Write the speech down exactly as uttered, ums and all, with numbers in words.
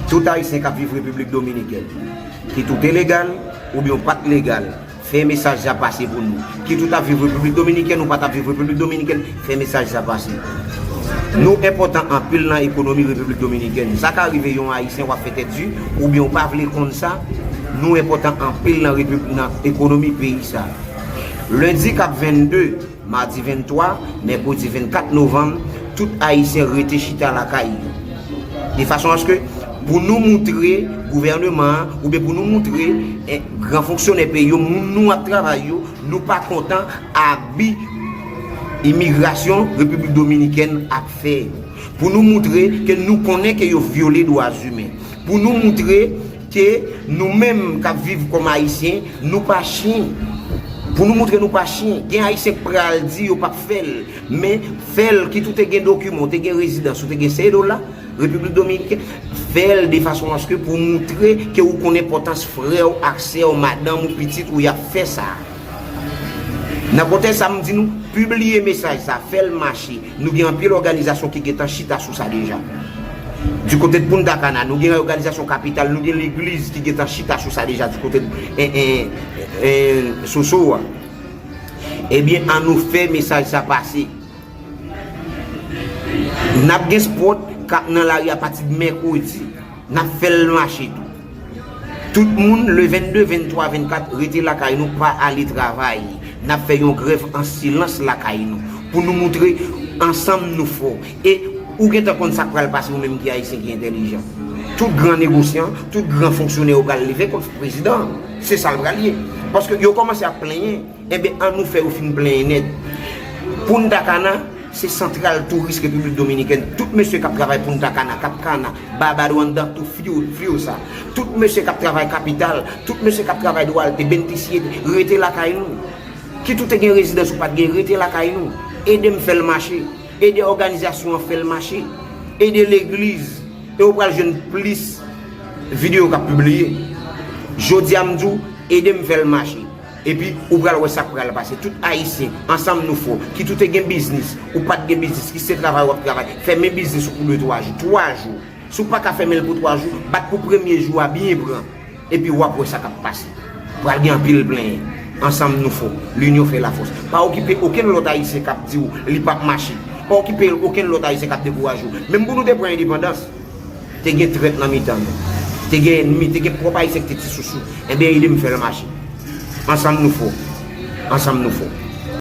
Tout Ayisyen k ap viv Repiblik Dominikèn, kit ou te legal oubyen w pa t legal, fè mesaj sa pase pou nou. Kit ou t ap viv Repiblik Dominikèn ou pa t ap viv Repiblik Dominikèn, fè mesaj sa pase. Nou enpòtan anpil nan ekonomi Repiblik Dominikèn. Sa ka rive yon Ayisyen w ap fè tèt di, oubyen w pa vle konn sa, nou enpòtan anpil nan, repib- nan ekonomi peyi sa. Lendi k ap vennde, madi venntwa, mèkredi vennkat novanm, tout Ayisyen rete chita lakay yo. De fason aske pou nou moutre gouvèneman an, oubyen pou nou moutre eh, gran fonksyonè peyi yo, moun nou ap travay yo, nou pa kontan abi imigrasyon Repiblik Dominikèn ap fè yo. Pou nou moutre ke nou konnen ke yo vyole dwa imen. Pou nou moutre ke nou menm k ap viv kòm Ayisyen, nou pa chen. Pou nou moutre nou pa chen. Gen Ayisyen k pral di yo p ap fè l, men fè l, kit ou te gen dokiman, ou te gen rezidans, ou te gen sedola, Repiblik Dominikèn, fè l de fason aske pou w moutre ke ou konn enpòtans frè w ak sè w, madanm ou, pitit ou, y ap fè sa. Nan kontèks sa, m di nou, pibliye mesaj sa, fè l mache. Nou gen anpil òganizasyon ki gentan chita sou sa deja. Du kote de Punta Cana, nou gen òganizasyon kapital, nou gen legliz ki gentan chita sou sa deja du kote de en, en, en, Soso a. Ebyen, an nou fè mesaj sa pase. N ap gen spòt k ap nan lari apati de mèkredi. N ap fè l mache tou. Tout moun, le vennde, venntwa, vennkat, rete lakay nou, pa ale travay. N ap fè yon grèv an silans lakay nou. Pou nou moutre ansanm nou fò. E ou gentan konn sa k pral pase, ou menm ki Ayisyen ki entèlijan. Tout gran negosyan, tout gran fonksyonè yo pral leve kont prezidan an. Se sa l pral ye. Paske yo kòmanse ap plenyen. Enben, an nou fè yo fin plenyen nèt. Punta Cana, se santral touris Repiblik Dominikèn. Tout mesye k ap travay Punta Cana, Cap Cana, Barbado Andang, tout Frio, Frio sa. Tout mesye k ap travay kapital, tout mesye k ap travay Duarte, Bente Siete, rete lakay nou. Kit ou te gen rezidans ou pa t gen, rete lakay nou. Ede m fè l mache. Ede òganizasyon an fè l mache. Ede legliz. E ou pral jwenn plis videyo k ap pibliye. Jodi a m di w, ede m fè l mache. Epi ou pral wè sa k pral pase. Tout Ayisyen, ansanm nou fò. Kit ou te gen biznis, ou pa t gen biznis, kit se travay w ap travay, fèmen biznis ou pou de twa jou. Twa jou. Si w pa ka fèmen l pou twa jou, bat pou premye jou a byen pran. Epi w ap wè sa k ap pase. Pral gen anpil plenyen. Ansanm nou fò. Linyon fè lafòs. Pa okipe okenn lòt Ayisyen k ap di w li p ap mache. Pa okipe okenn lòt Ayisyen k ap dekouraje w. Menm pou nou te pran endepandans, te gen trèt nan mitan nou. Te gen ènmi, te gen pwòp Ayisyen ki te ti sousou. Ebyen, ede m fè l mache. Ansanm nou fò. Ansanm nou fò.